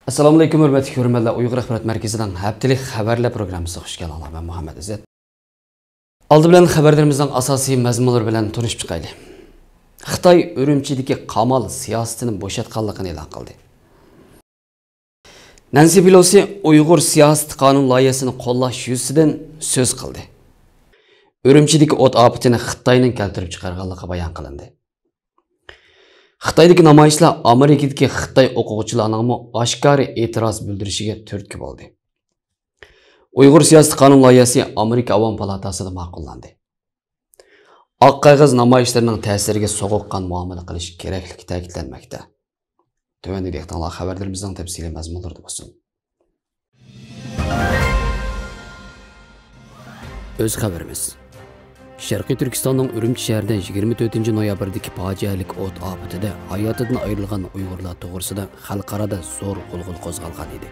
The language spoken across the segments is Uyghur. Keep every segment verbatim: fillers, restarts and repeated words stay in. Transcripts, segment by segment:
ئەسسالامۇئەلەيكۇم، ھۆرمەتلىك كۆرۈرمەنلەر، ئۇيغۇر ئاخبارات مەركىزىنىڭ ھەپتىلىك خەۋەرلەر پروگراممىسىغا خۇش كەلدىڭلار. مەن مۇھەممەد ئىززەت. ئالدى بىلەن خەۋەرلىرىمىزنىڭ ئاساسىي مەزمۇنلىرى بىلەن تونۇشۇپ چىقايلى. خىتاي ئۈرۈمچىدىكى قامال سىياسىتىنى بوشاتقانلىقىنى ئېلان قىلدى. نەنسى پېلوسى ئۇيغۇر سىياسىتى قانۇن لايىھەسىنى قوللاش يۈزىسىدىن سۆز قىلدى. ئۈرۈمچىدىكى ئوت ئاپىتىنى خىتاينىڭ كەلتۈرۈپ چىقارغانلىقى بايان قىلىندى. خىتايدىكى نامايىشلار ئامېرىكىدىكى خىتاي ئوقۇغۇچىلارنىڭمۇ ئاشكارا ئېتىراز بىلدۈرۈشىگە تۈرتكە بولدى. ئۇيغۇر سىياسىتى قانۇن لايىھەسى ئامېرىكا ئاۋام پالاتاسىدا ماقۇللاندى. ئاق قەغەز نامايىشلىرىنىڭ تەسىرىگە سوغۇققان مۇئامىلە قىلىش كېرەكلىكى تەكىتلەنمەكتە. تۆۋەندە دىققىتىڭلار خەۋەرلىرىمىزنىڭ تەپسىلىي مەزمۇنلىرىدا بولسۇن. ئۆز خەۋىرىمىز. شەرقىي تۈركىستاننىڭ ئۈرۈمچى شەھىرىدە يىگىرمە تۆتىنچى نويابىردىكى پاجىئەلىك ئوت ئاپىتىدە ھاياتىدىن ئايرىلغان ئۇيغۇرلار توغرىسىدا خەلقئارادا زور غۇلغۇلا قوزغالغان ئىدى.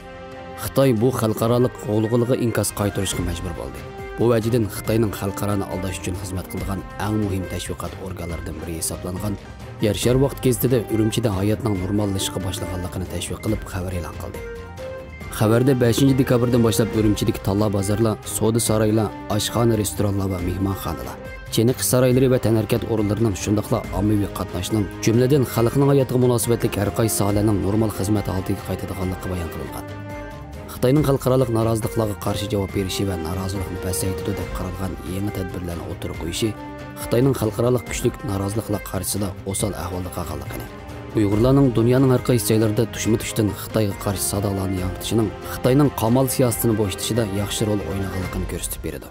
خىتاي بۇ خەلقئارالىق غۇلغۇلىغا ئىنكاس قايتۇرۇشقا مەجبۇر بولدى. بۇ ۋەجىدىن خىتاينىڭ خەلقئارانى ئالداش ئۈچۈن خىزمەت قىلىدىغان ئەڭ مۇھىم تەشۋىقات ئورگانلىرىدىن بىرى ھېسابلانغان يەر شارى ۋاقىت گېزىتىدە ئۈرۈمچىدە ھاياتنىڭ نورماللىشىشقا باشلىغانلىقىنى تەشۋىق قىلىپ خەۋەر ئېلان قىلدى. خەۋەردە بەشىنچى دېكابىردىن باشلاپ ئۈرۈمچىدىكى تاللا بازارلار، سودا سارايلار، ئاشخانا، رېستورانلار ۋە مېھمانخانىلار، چېنىقىش سارايلىرى ۋە تەنھەرىكەت ئورۇنلىرىنىڭ، شۇنداقلا ئاممىۋى قاتناشنىڭ، جۈملىدىن خەلقنىڭ ھاياتىغا مۇناسىۋەتلىك ھەر قايسى ساھەلەرنىڭ نورمال خىزمەت ھالىتىگە قايتىدىغانلىقى بايان قىلىنغان. خىتاينىڭ خەلقئارالىق نارازىلىقلارغا قارشى جاۋاب بېرىشى ۋە نارازىلىقنى پەسەيتىدۇ دەپ قارالغان يېڭى تەدبىرلەرنى ئوتتۇرىغا قويۇشى خىتاينىڭ خەلقئارالىق كۈچلۈك نارازىلىقلار قارشىسىدا ئوسال ئەھۋالدا قالغانلىقىنى، ئۇيغۇرلارنىڭ دۇنيانىڭ ھەر قايسى جايلىرىدا تۇشمۇ-تۇشتىن خىتايغا قارشى سادالارنى ياڭرىتىشىنىڭ خىتاينىڭ قامال سىياسىتىنى بوشىتىشىدا ياخشى رول ئوينىغانلىقىنى كۆرسىتىپ بېرىدۇ.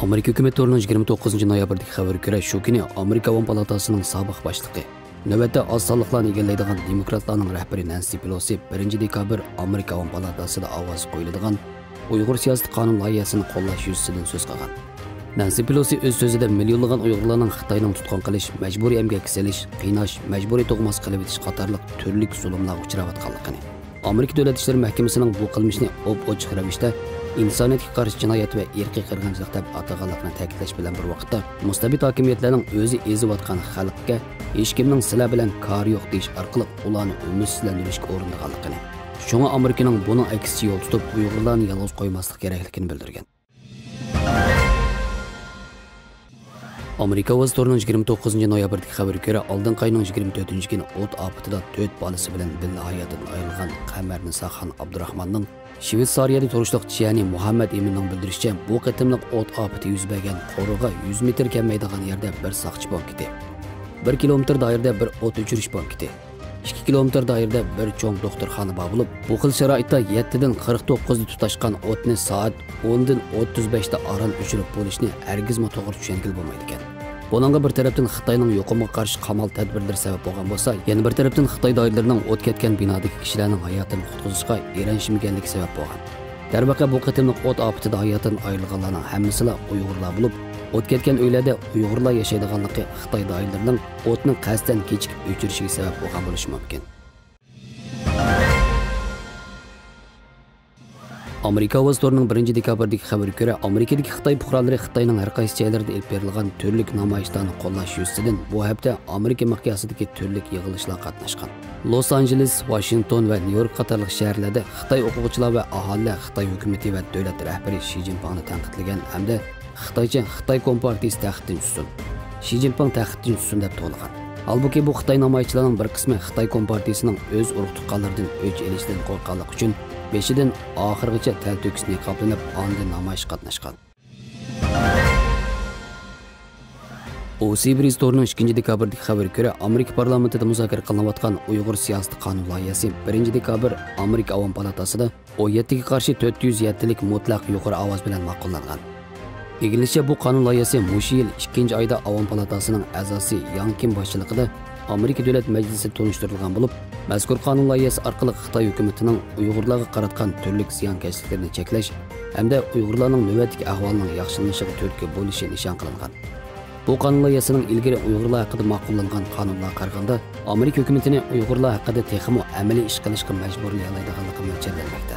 ئامېرىكا ھۆكۈمەت تورىنىڭ يىگىرمە توققۇزىنچى نويابىردىكى خەۋىرىگە كۆرە، شۇ كۈنى ئامېرىكا ئاۋام پالاتاسىنىڭ سابىق باشلىقى، نۆۋەتتە ئاز سانلىقلارنى ئىگىلەيدىغان دېموكراتلارنىڭ رەھبىرى نەنسى پېلوسى بىرىنچى دېكابىر ئامېرىكا ئاۋام پالاتاسىدا ئاۋازى قويۇلىدىغان ئۇيغۇر سىياسىتى قانۇن لايىھەسىنى قوللاش يۈزىسىدىن سۆز قىلغان. نەنسى پېلوسى ئۆز سۆزىدە مىليونلىغان ئۇيغۇرلارنىڭ خىتاينىڭ تۇتقۇن قىلىش، مەجبۇرىي ئەمگەككە سېلىش، قىيناش، مەجبۇرىي تۇغماس قىلىۋېتىش قاتارلىق تۈرلۈك زۇلۇملارغا ئۇچراۋاتقانلىقىنى، ئامېرىكا دۆلەت ئىشلىرى مەھكىمىسىنىڭ بۇ قىلمىشنى ئوپئوچۇق رەۋىشتە ئىنسانىيەتكە قارشى جىنايەت ۋە ئىرقىي قىرغىنچىلىق دەپ ئاتىغانلىقىنى تەكىتلەش بىلەن بىر ۋاقىتتا، مۇستەبىت ھاكىمىيەتلەرنىڭ ئۆزى ئېزىۋاتقان خەلققە ھېچكىمنىڭ سىلەر بىلەن كارى يوق دېيىش ئارقىلىق ئۇلارنى ئۈمىدسىزلەندۈرۈشكە ئۇرۇنىدىغانلىقىنى، شۇڭا ئامېرىكىنىڭ بۇنىڭ ئەكسىچە يول تۇتۇپ ئۇيغۇرلارنى يالغۇز قويماسلىق كېرەكلىكىنى بىلدۈرگەن. ئامېرىكا ئاۋازى تورىنىڭ يىگىرمە توققۇزىنچى نويابىردىكى خەۋىرىگە كۆرە، ئالدىنقى ئاينىڭ يىگىرمە تۆتىنچى كۈنى ئوت ئاپىتىدە تۆت بالىسى بىلەن بىللە ھاياتىدىن ئايرىلغان قەمەرنىساخان ئابدۇراخماننىڭ شۋېتسارىيەدە تۇرۇشلۇق جىيەنى مۇھەممەد ئىمىننىڭ بىلدۈرۈشىچە، بۇ قېتىملىق ئوت ئاپىتى يۈز بەرگەن قورۇغا يۈز مېتىر كەلمەيدىغان يەردە بىر ساقچى پونكىتى، بىر كىلومېتىر دائىرىدە بىر ئوت ئۆچۈرۈش پونكىتى، ئىككى كىلومېتىر دائىرىدە بىر چوڭ دوختۇرخانا بار بولۇپ، بۇ خىل شارائىتتا يەتتىدىن قىرىق توققۇزدا تۇتاشقان ئوتنى سائەت ئوندىن ئوتتۇز بەشتە ئاران ئۆچۈرۈپ بولۇشنى ھەرگىزمۇ توغرا چۈشەنگىلى بولمايدىكەن. بۇنىڭغا بىر تەرەپتىن خىتاينىڭ يۇقۇمغا قارشى قامال تەدبىرلىرى سەۋەب بولغان بولسا، يەنە بىر تەرەپتىن خىتاي دائىرىلىرىنىڭ ئوت كەتكەن بىنادىكى كىشىلەرنىڭ ھاياتىنى قۇتقۇزۇشقا ئېرىنىشمىگەنلىكى سەۋەب بولغان. دەرۋەقە، بۇ قېتىملىق ئوت ئاپىتىدە ھاياتىدىن ئايرىلغانلارنىڭ ھەممىسىلا ئۇيغۇرلار بولۇپ، ئوت كەتكەن ئۆيلەردە ئۇيغۇرلار ياشايدىغانلىقى خىتاي دائىرىلىرىنىڭ ئوتنى قەستەن كېچىكىپ ئۆچۈرۈشىگە سەۋەب بولغان بولۇشى مۇمكىن. ئامېرىكا ئاۋازى تورىنىڭ بىرىنچى دېكابىردىكى خەۋىرىگە كۆرە، ئامېرىكىدىكى خىتاي پۇقرالىرى خىتاينىڭ ھەر قايسى جايلىرىدا ئېلىپ بېرىلغان تۈرلۈك نامايىشلارنى قوللاش يۈزىسىدىن بۇ ھەپتە ئامېرىكا مىقياسىدىكى تۈرلۈك يىغىلىشلارغا قاتناشقان. لوس ئانژېلېس، ۋاشىنگتون ۋە نيۇ يورك قاتارلىق شەھەرلەردە خىتاي ئوقۇغۇچىلار ۋە ئاھالىلەر خىتاي ھۆكۈمىتى ۋە دۆلەت رەھبىرى شى جىنپىڭنى تەنقىدلىگەن ھەمدە خىتايچە «خىتاي كومپارتىيىسى تەختتىن چۈشسۇن! شى جىنپىڭ تەختتىن چۈشسۇن!» دەپ توۋلىغان. ھالبۇكى، بۇ خىتاي نامايىشچىلارنىڭ بىر قىسمى خىتاي كومپارتىيىسىنىڭ ئۆز ئۇرۇق-تۇغقانلىرىدىن ئۆچ ئېلىشىدىن قورققانلىقى ئۈچۈن، بېشىدىن ئاخىرغىچە تەلتۆكۈس نىقابلىنىپ، ئاندىن نامايىشقا قاتناشقان. ئوسىبرىز تورىنىڭ ئىككىنچى دېكابىردىكى خەۋىرىگە كۆرە، ئامېرىكا پارلامېنتىدا مۇزاكىرە قىلىنىۋاتقان ئۇيغۇر سىياسىتى قانۇن لايىھەسى بىرىنچى دېكابىر ئامېرىكا ئاۋام پالاتاسىدا ئون يەتتىگە قارشى تۆت يۈز يەتتىلىك مۇتلەق يۇقىرى ئاۋاز بىلەن ماقۇللانغان. ئىگىلىنىشىچە، بۇ قانۇن لايىھەسى مۇشۇ يىل ئىككىنچى ئايدا ئاۋام پالاتاسىنىڭ ئەزاسى ياڭ كىم باشچىلىقىدا ئامېرىكا دۆلەت مەجلىسىدە تونۇشتۇرۇلغان بولۇپ، مەزكۇر قانۇن لايىھەسى ئارقىلىق خىتاي ھۆكۈمىتىنىڭ ئۇيغۇرلارغا قاراتقان تۈرلۈك زىيانكەشلىكلىرىنى چەكلەش ھەمدە ئۇيغۇرلارنىڭ نۆۋەتتىكى ئەھۋالىنىڭ ياخشىلىنىشىغا تۈرتكە بولۇشى نىشان قىلىنغان. بۇ قانۇن لايىھەسىنىڭ ئىلگىرى ئۇيغۇرلار ھەققىدە ماقۇللانغان قانۇنلارغا قارىغاندا، ئامېرىكا ھۆكۈمىتىنى ئۇيغۇرلار ھەققىدە تېخىمۇ ئەمەلىي ئىش قىلىشقا مەجبۇرلىيالايدىغانلىقى مۆلچەرلەنمەكتە.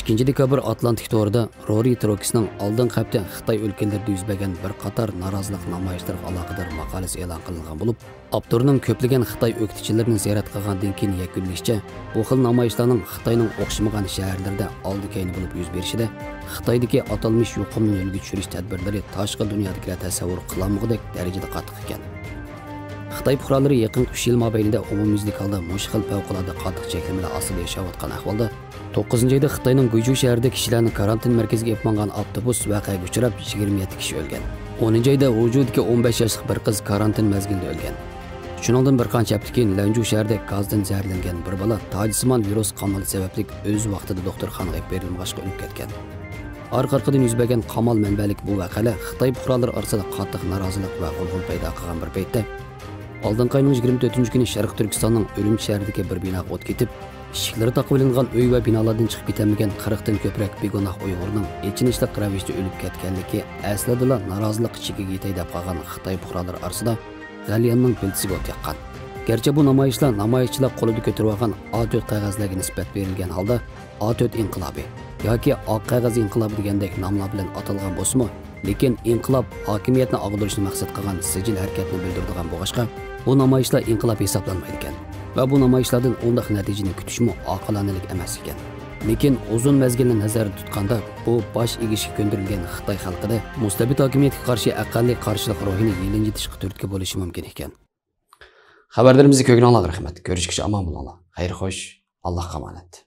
ئىككىنچى دېكابىر ئاتلانتىك تورىدا رورى تروكسنىڭ ئالدىنقى ھەپتە خىتاي ئۆلكىلىرىدە يۈز بەرگەن بىر قاتار نارازىلىق نامايىشلىرىغا ئالاقىدار ماقالىسى ئېلان قىلىنغان بولۇپ، ئاپتورنىڭ كۆپلىگەن خىتاي ئۆكتىچىلىرىنى زىيارەت قىلغاندىن كېيىن يەكۈنلىشىچە، بۇ خىل نامايىشلارنىڭ خىتاينىڭ ئوخشىمىغان شەھەرلىرىدە ئالدى-كەينى بولۇپ يۈز بېرىشىدە خىتايدىكى ئاتالمىش يۇقۇمنى نۆلگە چۈشۈرۈش تەدبىرلىرى تاشقى دۇنيادىكىلەر تەسەۋۋۇر قىلالمىغۇدەك دەرىجىدە قاتتىق ئىكەن. خىتاي پۇقرالىرى يېقىنقى ئۈچ يىل مابەينىدە ئومۇميۈزلۈك ھالدا مۇشۇ خىل پەۋقۇلئاددە قاتتىق چەكلىمىلەر ئاستىدا ياشاۋاتقان ئەھۋالدا، توققۇزىنچى ئايدا خىتاينىڭ گۇيجۇ شەھىرىدە كىشىلەرنى كارانتىن مەركىزىگە ئېلىپ ماڭغان ئاپتوبۇس ۋەقەگە ئۇچراپ، يىگىرمە يەتتە كىشى ئۆلگەن. ئونىنچى ئايدا ۋۇجۇدىكى ئون بەش ياشلىق بىر قىز كارانتىن مەزگىلىدە ئۆلگەن. شۇنىڭدىن بىر قانچە ھەپتە كېيىن لەنجۇ شەھىرىدە گازدىن زەھەرلەنگەن بىر بالا تاجسىمان ۋىرۇس قامىلى سەۋەبلىك ئۆز ۋاقتىدا دوختۇرخانىغا ئېلىپ بېرىلمىغاچقا ئۆلۈپ كەتكەن. ئارقا-ئارقىدىن يۈز بەرگەن قامال مەنبەلىك بۇ ۋەقەلەر خىتاي پۇقرالىرى ئارىسىدا قاتتىق نارازىلىق ۋە غۇلغۇلا پەيدا قىلغان بىر پەيتتە، ئالدىنقى ئاينىڭ يىگىرمە تۆتىنچى كۈنى شەرقىي تۈركىستاننىڭ ئۈرۈمچى شەھىرىدىكى بىر بىناغا ئوت كېتىپ، ئىشىكلىرى تاقىۋېلىنغان ئۆي ۋە بىنالاردىن چىقىپ كېتەلمىگەن قىرىقتىن كۆپرەك بىگۇناھ ئۇيغۇرنىڭ ئېچىنىشلىق رەۋىشتە ئۆلۈپ كەتكەنلىكى ئەسلىدىلا نارازىلىق چېكىگە يېتەي دەپ قالغان خىتاي پۇقرالىرى ئارىسىدا غەلياننىڭ پىلتىسىگە ئوت ياققان. گەرچە بۇ نامايىشلار نامايىشچىلار قولىدا كۆتۈرۈۋالغان ئا تۆت قەغەزلەرگە نىسبەت بېرىلگەن ھالدا ئا تۆت ئىنقىلابى ياكى ئاق قەغەز ئىنقىلابى دېگەندەك ناملار بىلەن ئاتالغان بولسىمۇ، لېكىن ئىنقىلاب ھاكىمىيەتنى ئاغدۇرۇشنى مەقسەت قىلغان سىجىل ھەرىكەتنى بىلدۈرىدىغان بولغاچقا، بۇ نامايىشلار ئىنقىلاب ھېسابلانمايدىكەن ۋە بۇ نامايىشلاردىن ئۇنداق نەتىجىنى كۈتۈشمۇ ئاقىلانىلىك ئەمەس ئىكەن. لېكىن ئۇزۇن مەزگىلنى نەزەردە تۇتقاندا، بۇ باش ئېگىشكە كۆندۈرۈلگەن خىتاي خەلقىدە مۇستەبىت ھاكىمىيەتكە قارشى ئەقەللىي قارشىلىق روھىنى يېلىنجىتىشقا تۈرتكە بولۇشى مۇمكىن ئىكەن. خەۋەرلىرىمىزنى كۆرگىنىڭلارغا رەھمەت. كۆرۈشكىچە ئامان بولۇڭلار. خەير خوش، ئاللاھقا ئامانەت.